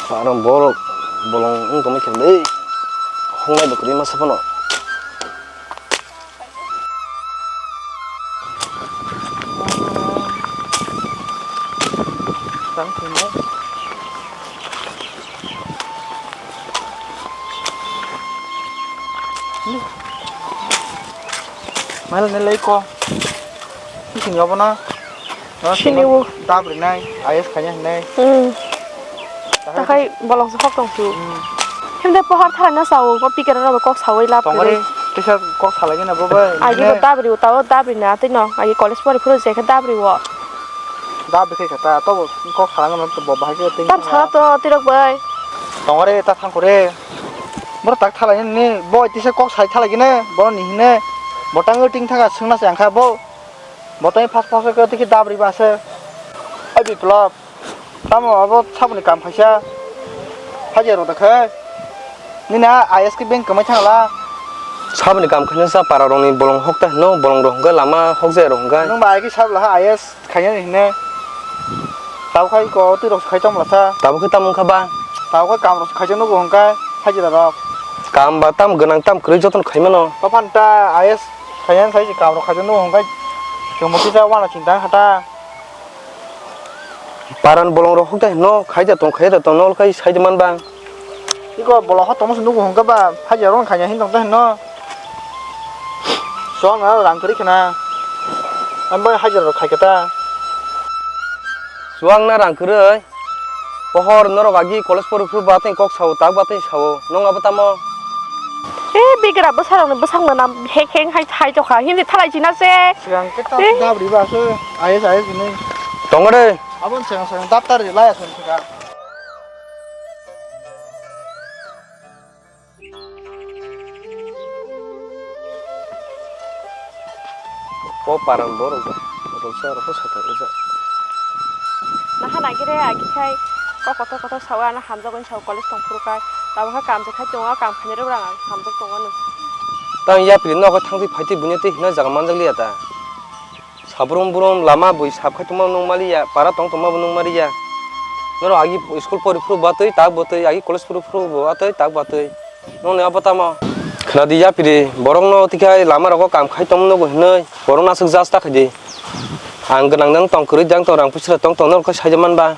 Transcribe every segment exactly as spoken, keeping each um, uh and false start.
Parang borok bolong wng tongma khe le. Hongnai bo kwrwi masa phano. Mail ne lei ko. Sini obo na. Sini o. Dabri nai, I A S khaina hinai. Hmm. Takhai bolong se hok tong su. Hmm. Himde pohor thana sao, bo pikir ro kok sawi lap. Tongari, kisa kok salai gana bo bai. Agi bo dabri o, tao dabri na tei no. Agi college pori phuru je khe dabri o. Dabri khe kata, to bo kok salai gana to bo bahai khe tei. Tam sala to tirok bai. Tongari ta thang kore. Boro tak thalai ni, bo tisa kok sai thalai gine, bo ni hine. Bo tango ting thaga sungna se angkha bo. Bo tang phas phas khe tiki dabri ba se. Ai biplop. Tamo abo saboni kam khaisa. Hajar rok da khe. Nini a I A S khe bank kwmai thangla. Saboni kam khaina sa para rokni bolong hokta hino, bolong rok hwnkhe lama hokjai rok hwnkhe. Nwng ba ai khe sab laha I A S khaina hinne. Tabuk khai ko twi rok khai tong masa. Tabuk khe tamo wngkha ba? Tabuk khai kam rok khai nugo hwnkhe hajira rok. Kam ba tam gwnang tam kwrwi jotono khai mano. Baphan ta I A S khaina sai kam rok khai nugo hwnkhe. Chwng bo kisa wana chingtang hata. Paran bolong rok hokta hino, khaida tong, khaida tong, nol khai saida man bang. Iko bolong hok tongma se nugo hwnkha ba, hajar rok khaina hin tong ta hino. Suang na rang kwrwi khna. Ang bai hajar rok khai kata. Suang na rang kwrwi. Pohor norok agi college pori phuru ba teng kok sao, tak ba teng sao. Nong abo tamo? E, bigra bwsarokni bwsakno nam hek hek hai thai tokha. Hindi thalai china se. Sigang khe ta Eh. Dabri ba se. I A S, I A S hinwi. Tongo de. Abon sigang sigang daptar ri laya song sigang. O paran borok ba. Roksa roksa satar rijak. Naha nagire agi khai kok kotor kotor sao ano hamjagwi sao college tong phuru kai. Tabukha kam se khai tongo, kam khainai rok rang hamjak tongo no. Tang yapri nogo thangtwi phaitwi bunya twi hino jaga manjak liya ta. Sabrum brum lama bui sab khai tongma nung maliya, para tong tongma bo nung maliya. Norok agi school pori phuru batwi tak batwi, agi college pori phuru batwi tak batwi. Nongni abo tamo? Khwnadi yapri, borokno tikhai lama rogo kam khai tongma nogo hinwi, borokno aswk jasta khaidi. Ang gwnang nang tong kwrwi jang tong rang puisra tong tong norok khe saida manba.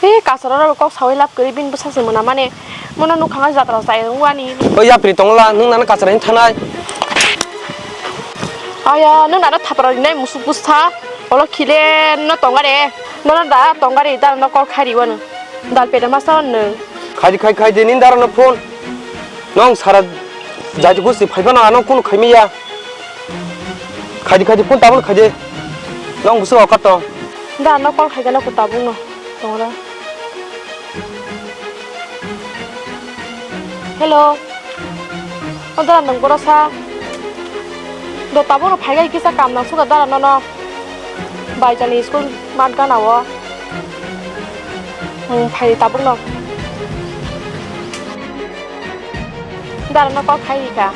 He kasaro rok kok sawi lab kwrwi bini bwsa se mwnamani. Mono nukha jatra sai wngwani. O yapri tongla, nwng nana kasara hin thanai. Aya, nwng nana thapra rinai musuk bwsa. Olo khile no tongare. Nono da tongare da no kol khairi wano. Dal peda masa nwng. Khaidi khai khaidi nin dara no phone. Nong sara jaji gusti phaiba no ano kunu khaimiya. Khaidi khaidi phone tabun khaidi. Nong busu oka tong. Da no kol khaigana ku tabun no. Tongra. Hello. O dara nwng borosa. Do tabuk no phaigai kisa kam nang suka dara nono. Baijani school mat gana o. Hmm, phai tabuk no. Dara no kok khai rika.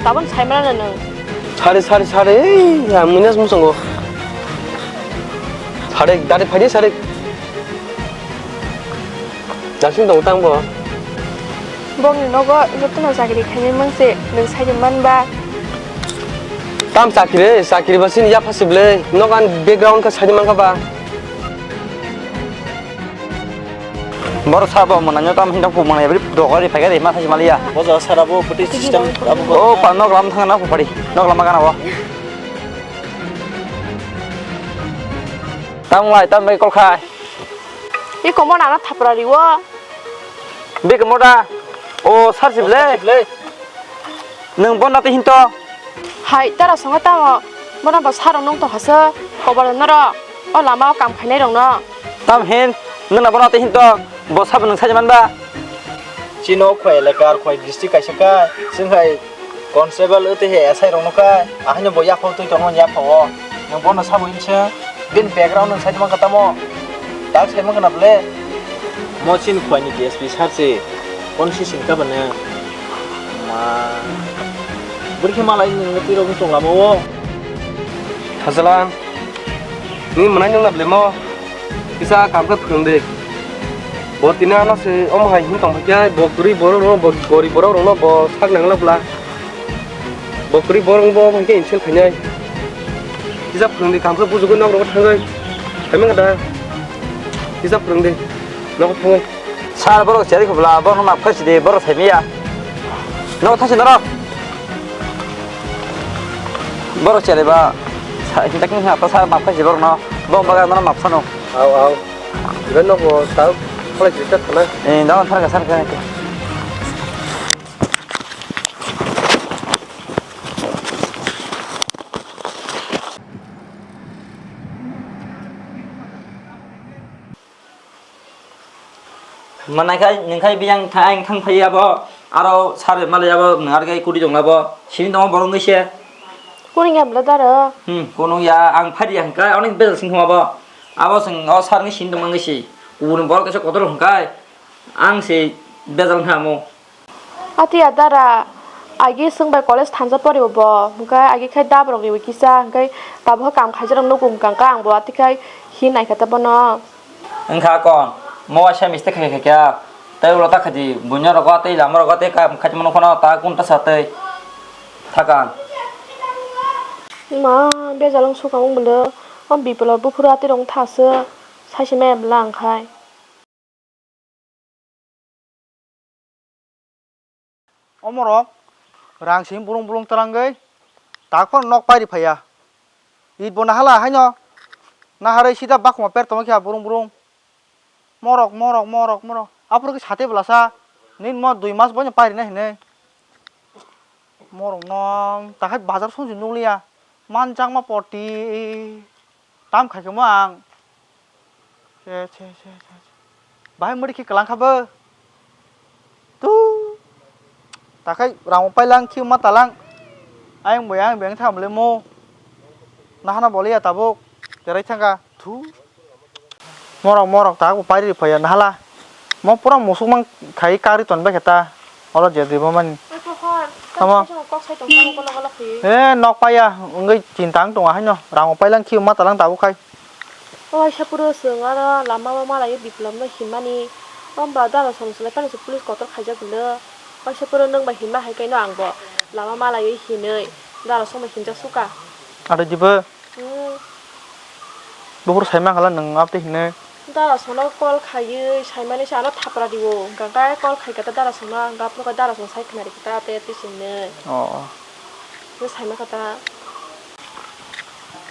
Tabuk sai mana nwng. Sari, sari, sari, ei, ya, muinas musango. Sari, dari phai di, sari. Jasing tong tang bo. Bongni nogo jotono chakri khainai mangse nwng sai manba. Tam chakri, chakri ba sini yapha sible. Nogan background ka sai mankha ba. Boro sabo mwnanyo tam hinda pu mwnai bri dogori phai gari ma sai maliya. Bojo sara bo putih system abo. O pa nok lam thang na pu pari. Nok lam gana bo. Tam lai tam bai kol khai. I komo nana thapra riwo. Bik moda. O sar sible. Sar sible. Nwng bono tei hinto. Hai, tara songo tamo. Bono bo saro nung to hasa. Kobar noro. O lama o kam khainai rong no. Tam hin. Nwng na bono tei hinto. Bo sabo nwng sai manba. Chino khoi elaka khoi district kaisa ka. Sing hai. Constable wtwi he S I rokno kha, ahaino bo yaphao twi tongmani yaphao. Nwng bono sabo hinse, bini background nwng sai mankha tamo? Tak sai mankha na ble? Mo chini khwlaini D S P sir se, bono si sini kha bwne. Ma, bwrwi khe malai nwng twi rok wng tong lama o. Thasalan, nini mwnai nwng na ble mo? Kisa kam khe phwrwng de. Bo tini ano se omo hai hin tong khe bo kwrwi borok no bo gorib borok rok no bo sak nang la bla. Bo kwrwi borok bo hai khe insult khainai. Kisa phwrwng di kam khe bujugo nok rogo thangwi. Khaimang da. Kisa phwrwng di nok thangwi. Sir, borok chari khobla, borok no map khaisi di, borok sai miya. No thasi norok. Borok chari ba, sa-, hinta khe apa sir map khaisi borok no. Bo baga no map sano. Au, au. Iben nok bo tau khalai jita thana. Eh, no thar ka sir ka. Manai khai, nung khai biyang tha-, ang thang phai abo, aro sir malai abo, nung ar gai kuri dong abo, sini dong borok ngi se. Kuni ya bla daro? Hmm, kono ya, ang phari ya hingka, onek bel sing huma bo. Abo sing o sir ngi sini dong ngi si. Uni borok kesa kotor hingkai, ang se bejal hamo. Ati adara, agi swng bai college thansa poribo bo, hwnkhe agi khai dab rok riwi kisa, hwnkhe tabukhe kam khaijak rok nugo hwnkha, hwnkhe ang bo ati khai hin naikha ta bono. Wngkha kon, mo waisa mistake khai khaikha, tei ulo ta khaidi buino rogo tei lama rogo tei kam khaima nukho no ta kun ta sa tei thakan. Ma, bejal wng sukha wng bwle, o Biplop buphuru ati rok wng tha se, saisi maya bwle ang khai. Omorok rang simi bulung bulung twlangwi tak phano nok pairi phaiya. It bo nahala haino naharwi sida bakhuma per tongwi kha bulung bulung. Morok, morok, morok, morok. Aphuru khe sate bwlasa nini mo dui mas boino pairina hinwi. Morokno takhai bazar songsi nukliya. Manjakma poti tam khaikhe mo ang. Se, se, se, se, se. Bahai muri khe kwlang kha bo. Tu. Takhai rang pailang khi ma talang. Ayang bo yang beng tham le mo. Nahana boliya tabuk. Terai thangka. Thu. Morok, morok, tak bo pairi phaiya nahala. Mo pura musuk mang khai kari ton bai khe ta. Oro je debo mani. Oi, Khokhor, tamo. Kok sai tong, tamo golo golo khe. Eh, nok paiya, wngwi chinta ang tongo haino. Rang pailang khi ma talang tabuk khai. Oi, sapuro chwng aro lama o malai o Biplop no hinmani. Ombra dara som swlai pani se police kotor khaijak bwle. Oi, sapuro nwng bai hinma hai kaino ang bo lama malai o hinwi dara som bai hinjak suka. Aro dibo? Hmm. Buphuru sai mankhala nwng abo tei hinwi. Dara sono call khaiwi saimani se ano thapra rio. Hwnkha khe call khaikha ta dara sono, hwnkha phuru khe dara sono sai khna rikha ta tei tei se hinwi. Oh, oh. Nwng sai mankha ta.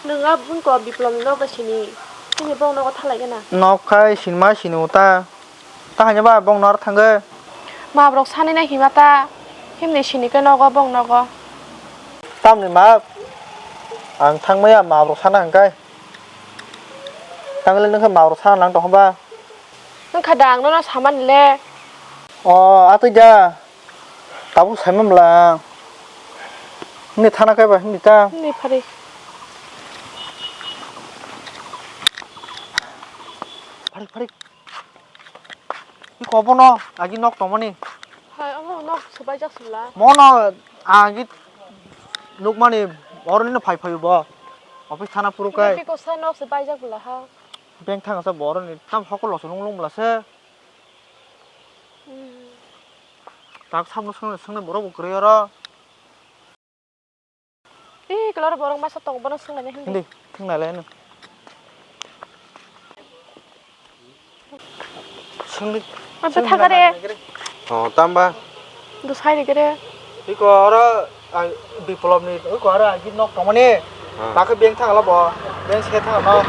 Nwng a bwngko Biplopni nok bai sini. Chini bong nogo thalai gana. Nok khai sinma sini uta. Ta haino ba bong nor thangwi. Mabrok sanina hima ta. Himni sini khe nogo bong nogo. Tamni ma ang thangmaya mabrok sana hwnkhe. Tangli nungkhe mabrok sana nang tongkha ba. Wngkha da ang nono samani le. O atwi da. Tabuk saima mla. Himni thana kaiba himni ta. Himni phari. Phari phari. Iko bono agi nok tongmani. Hai, omo nok swbaijak swla. Mono agi nukmani oroni no phai phai bo. Office thana phuru kai. Biko sa nok swbaijak bwla ha. Beng thang sa boroni tam hokol lo swlung lung bwla se. Hmm. Tak samno swngna swngna borok bo kwrwi oro. Ee, kwlaro borok masa tongo, bono swnglaina hindi. Hindi, swnglailai no. Swngdi. Ante thangare. Oh, tamba. Do sai rigere. Iko oro, ah, Biplopni, iko oro agi nok tongmani. Ah. Bakhe beng thangla bo. Beng se thangla.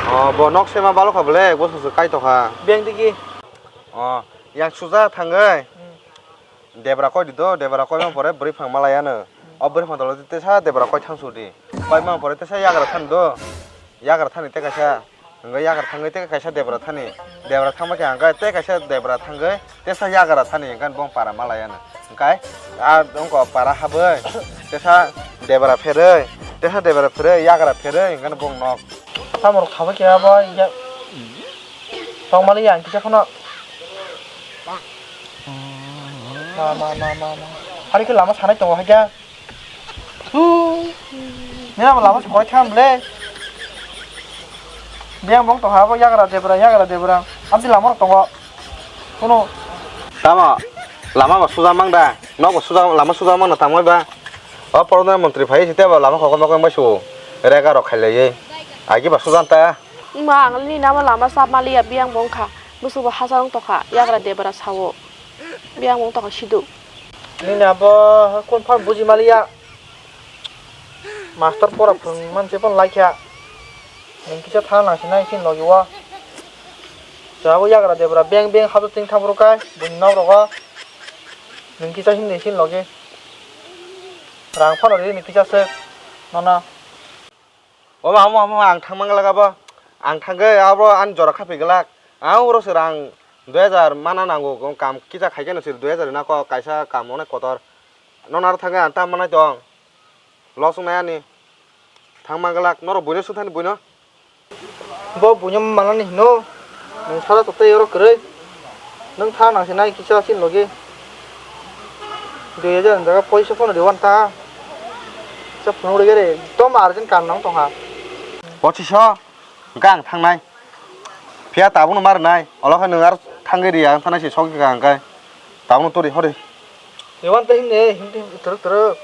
Oh, bo nok sema balo kha bole, bo susu kai tokha. Beng digi. Oh, yang suja thangai. Hmm. Debra koi di do, debra koi ma pore bwrwi phang malai ano. O bwrwi phang dolo tesa debra koi thang su di. Koi ma pore tesa yagra thani do. Yagra thani te kaisa. Hwnkhai yagra thangwi te kaisa debra thani. Debra thangma khe hwnkhai te kaisa debra thangwi tesa yagra thani hwnkhai bong para malai ano. Hwnkhai a ongko para habwi tesa debra pherwi, tesa debra pherwi yagra pherwi hwnkhai bong nok. Tamo rok thaba khe abo ya. Tongmani yang kisa kheno. Ma, ma, ma, ma, ma. Hari khe lama sanai tongo hai khe. Nini abo lama se koi thang ble. Biyang bong tongha abo yagra debra, yagra debra. Amtwi lama rok tongo. Kono. Tamo, lama ba suja mang da? Nok ba suja, lama suja mang na tangmai ba? O Pradhan Mantri phai site ba lama kokol mokol bai su. Rega rok khailaiwi. Agi ba suja ta. Ma ang ni nama lama sap maliya biyang bongkha. Musu ba hasa wng tokha. Yagra debra sawo. Biyang bong tokha sidu. Nini abo kun phan buji maliya. Master pora phwrwng man se phano laikha. Nwng kisa thang nang sinai chini logi o. Chwrago yagra debra beng beng habjak ting thaphuru kai buini nok rogo. Nwng kisa himdi chini logi. Rang phano rini kisa se nono. O ma, o ma, o ma, ang thang mang glak abo. Ang thangwi abo ani jora khapi glak. Ang oro se rang dui hajar mana nango. Kam kisa khaikhe no se dui hajar na ko kaisa kam onek kotor. Nono aro thangwi ang ta manai tong. Loss wngnai ani. Thang mang glak. Norok buino sung thani buino. Bo buino manani hino. Nwng sara to tei oro kwrwi. Nwng tha nang se nai kisa chini logi. Dui hajar ni jaga poisa phano riwan ta. Kisa phunuk rwgwi re. Tom urgent kam nang tongha. Pochiso. Hwnkhe ang thangnai. Phiya tabukno ma rwnai. Olo khe nwng aro thangwi ri ang thanai se sogwi ka hwnkhe. Tabukno turi hori. Rewan tei himni, himni, himni, twrwk, twrwk.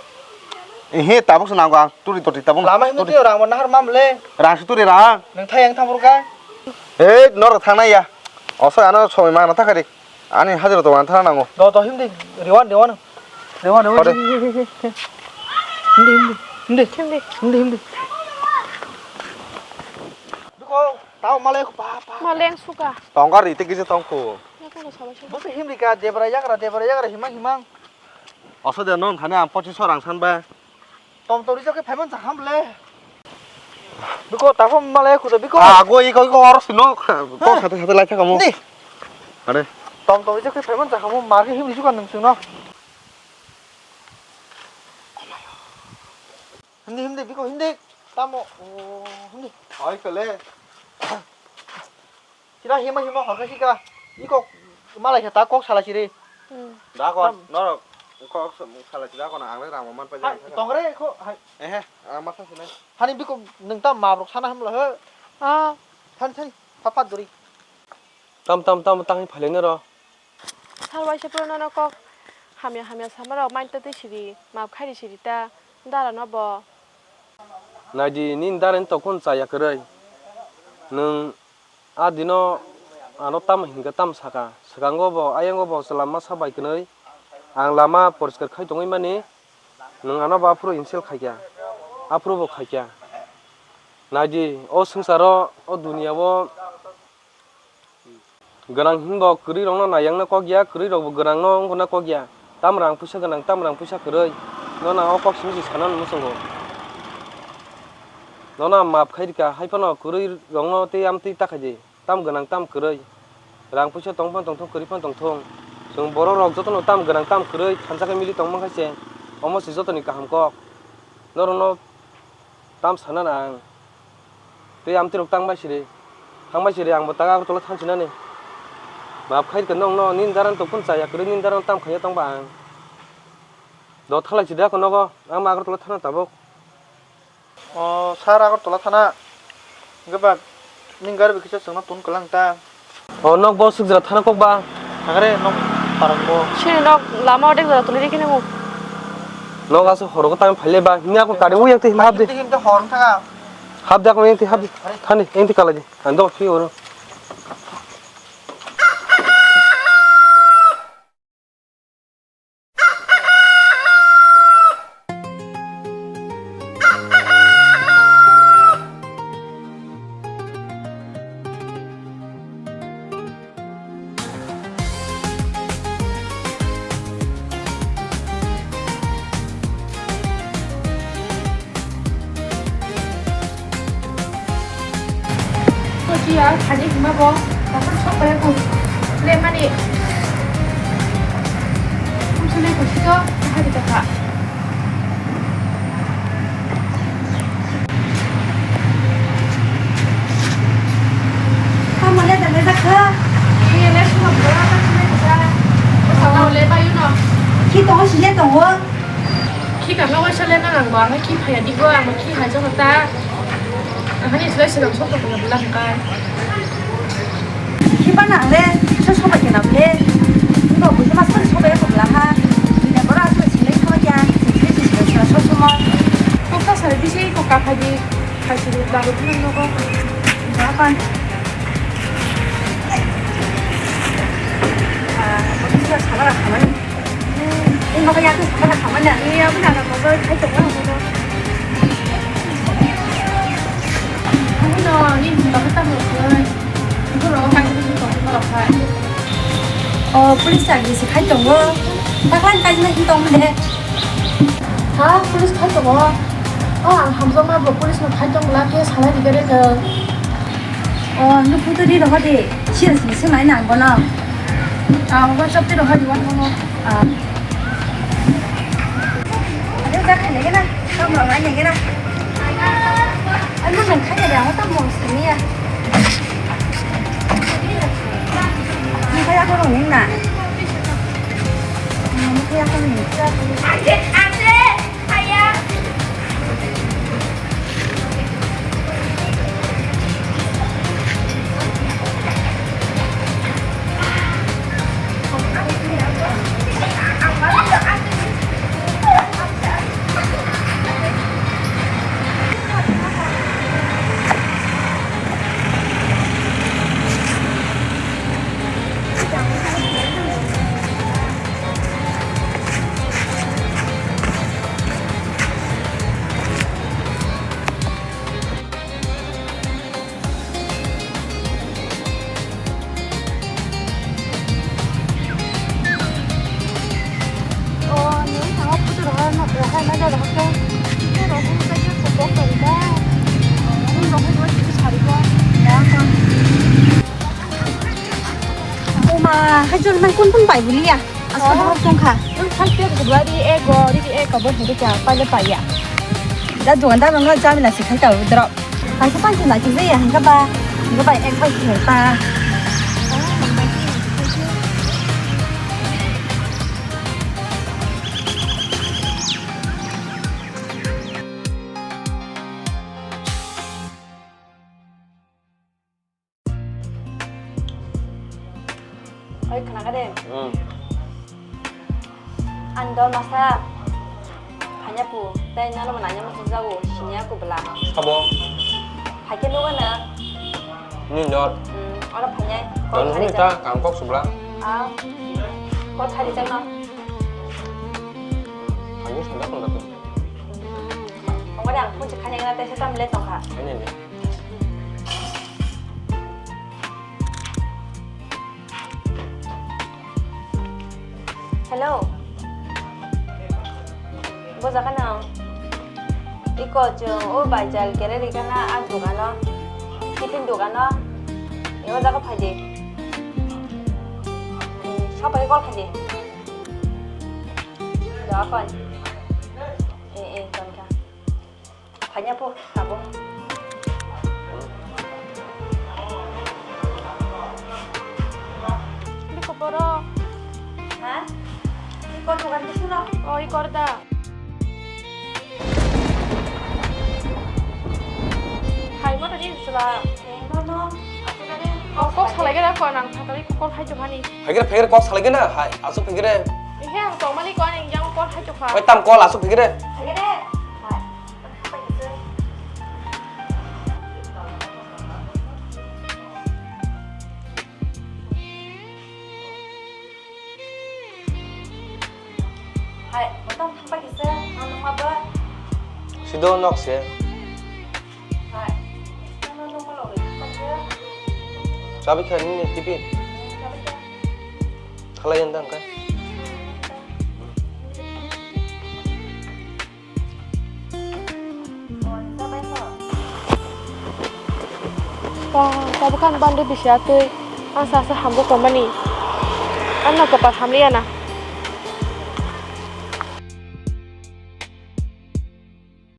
Ehe, tabuk se nango ang, turi, turi, tabuk. Lama himni turi. Twi rang bo nahar mam le. Rang se turi rang. Nwng thai ang thang burka. Ei, norok thangnai ya. Oso ano somoi ma na thakari. Ani hajira to wan thana nango. Do, do, himni, rewan, rewan. Rewan, rewan. Hori. Himni, himni, himni. Himni. Himni, himni. Duko, tao malai ko, pa, pa. Maleng suka. Tongkar ite kisa tongko. Yakono sabai sabai. Bo se himni ka, debra yagra, debra yagra, himang, himang. Oso de non thani ang pochiso rang san ba. Tom tom rijak khe phaiman chaham le. Biko tapham malai khudo biko. Ago iko iko oro sino. Ko sate sate lai thakamo. Ni. Are. Tom tom rijak khe phaiman chahamo mar khe himni suka nung sino. Hindi hindi biko hindi. Tamo. Oh, hindi. Oi kale. Sira hima hima hor khe sika. Iko malai khe ta kok sala siri. Hmm. Da kon, tam- norok kok sala siri da kon ang le rang man pa. Hai, jang thaka. Tongre ko, hai. Ehe, ang ma sa sinai. Hani biko nung ta mabrok sana hamla he. Ah. Thani thani, pha pha duri. Tam tam tam tang phale nero. Sal waisa pura nono kok hamya hamya sama rok main ta twi siri, map khairi siri ta dara no bo. Naidi nini dara ni tokun chaya kwrwi. Nung a dino ano tamo hinkhe tamo saka. Swkango bo, ayango bo chwla masa bai kwnwi. Ang lama poriskar khai tongwi mani, nung ano bo aphuru insult khaikha. Aphuru bo khaikha. Naidi o swngcharo, o duniya o Gwnang hinbo kwrwi rokno nayangno kok ya, kwrwi rokbo gwnangno wngkukna kok ya. Tam rang puisa gwnang, tam rang puisa kwrwi. Nono o kok simi se sanani muchungo. Nono ang map khai rika, hai phano kwrwi rokno tei amtwi ta khai di. Tam gwnang, tam kwrwi. Rang puisa tong phano tongthung, kwrwi phano tongthung. Chwng borok rok jotono tam gwnang, tam kwrwi thansa khe mili tong man khai se. Omo se jotoni kaham kok. Norokno Tam sana na ang. Tei amtwi rok tang bai siri. Thang bai siri ang bo tak Agartala thang sinani. Bap khai rikha nong no nini dara ni tong phano chaya kwrwi nini dara no tam khaiya tong ba ang. Do thalai sidi ako nogo ang ma Agartala thana tabuk. O sir Agartala thana. Hwnkhe ba nini gari bai kisa chwngno tun kwlang ta. O nok bo swk jora thana kok ba? Thangre nok parang bo. Sini nok lama o dek jora tuli rikini mo. Nok aswk horo ko tang phai le ba. Hini ako kari o yang twi hap de. Hini twi hor thanga. Hap de ako yang twi hap de. Thani yang twi kalai de. Ang dok twi oro. Kochi ya, khaji hima bo, kasam sok kaya ko. Le mani. Kum sene kochi to, khaji to kha. Tamo le dale da kha. Ni le suma bora ta sene kha. Ko sa le ba yu no. Ki to si le to ho. Khi kama waisa le nang ang bo, ang khi phaya di bo, ang khi hai jano ta. Ang hani slai se nang sok tong bula hwnkha. Khi ba nang le, so sobai khe nang le. Haidi, haidi, baru pun nogo. Apa? Ah, police ya sabar khamani. Ini makanya aku sabar khamani. Ini aku nak ngomong, saya coba ngomong. Aku no, ini sudah ketemu. O police chakri se khai tongo. Taklan kaisa hin tong de. Ha, police khai tongo. O ang hamjakma bo police no khai tong bwla khe salai rikha rikha. O nukhu to ri rohor de. Serious ni se mai nang bono. Ang WhatsApp te rohor di wan bono. Ah. Ada udah kan lagi na. Kamu mau nanya kan? Ano nang kaya dia, ako tamo siniya. Ano kaya ako nung na? Ano kaya ako nung? Ate, ate, kaya. Oma, hai jol mai kun kun bai bulia. Asko Oh. Dok tong kha. Nung thang pek gubari ego, rigi ego bo hede kya, pale paya. Da dukan da nang jamila si khai ta drop. Hai sa pan na ki ya, hingga ba, hingga ba ek bai ki ta. Oi, khna kha de. Hmm. Ang dol masa. Phanya pu, tai nalo mana nya masa jago, sinya ku bela. Sabo. Phake no gana. Ni dol. Hmm, ora phanya. Dol ni ta kang kok subla. Ah. Kok hari jang no. Phanya sada kong datu. Hmm. Ora ang pun cekanya ngana tesa tam le tong kha. Ini ni. Hello. Bo jaga nang. Iko chwng o bai jal kere ri kana a dukano. Tiffin dukano. Ebo jaga phai di. Sopai call khai di. Jaga phai. Eh, eh, tongkha. Phanya po, tabo. Biko poro. Ha? Iko dukan tu suno. Oh, iko da. Hai mo tadi sula. No, no. Aku tadi. Oh, kok salai gara ko nang tadi kok hai jomani. Phegre, phegre, kok salai gana, hai, asuk phegre. Ihe, ang tongmani ko ani yang kok hai jokha. Oi, tam kol asuk phegre. Phegre. Hai. Hai, botong thangpai kisa, nang nangma ba? Sido nok se. Hai, nang nangma lo ri thangpai kisa. Chabi kha nini tipi. Chabi kha. Khalai yang dang kai. Ba, tabuk ang bande bisi atwi, ang sa sa hambo tongmani. Ang no kopal hamliya na.